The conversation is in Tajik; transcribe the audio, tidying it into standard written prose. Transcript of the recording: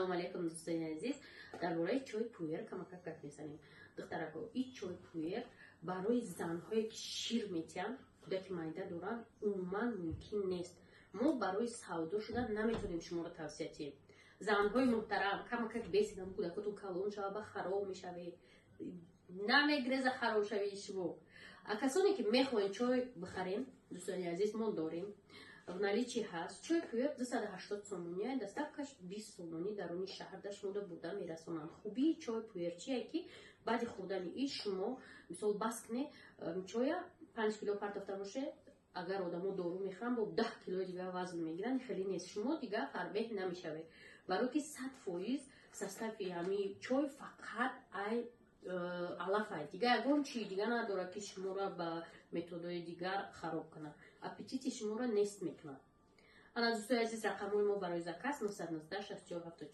Салому алейкум, дӯстони азиз. Дар бораи чой пуэр камакак гап мезанем. Духтарако, и чой пуэр барои занҳое, ки шир метиҳанд, кӯдаки майда доранд, умуман мумкин нест. Мо барои савдо шудан наметавонем шуморо тавсия диҳем. Занҳои муҳтарам, камакак бесидам, кӯдакотон калон шава, ба хароб мешавед, намегреза хароб шавии шумо. А касоне, ки мехоҳед чой бихарем, дӯстони азиз, мо дорем, в наличии ҳаст. Чой пуэр 280 сомони, доставкаш 20 сомонӣ, даруни шаҳр да шумода бурда мерасонанд. Хубии чой пуэр чие, ки баъди хӯрдани иш шумо, мисол, бас кне, чоя 5 кило партофта бошед, агар одамо дору мехӯранд, бо 10 килои дигар вазн мегиранд, хеле нест, шумо дигар фарбеҳ намешавед, барое ки 100% состави ҳами чой фақат ай алафай, дигар ягон чизи дига надорад, ки шуморо ба методҳои дигар хароб кунад, аппетити шуморо нест мекунад. Ана, дӯстои азиз, рақамҳои мо барои заказ: 919 64.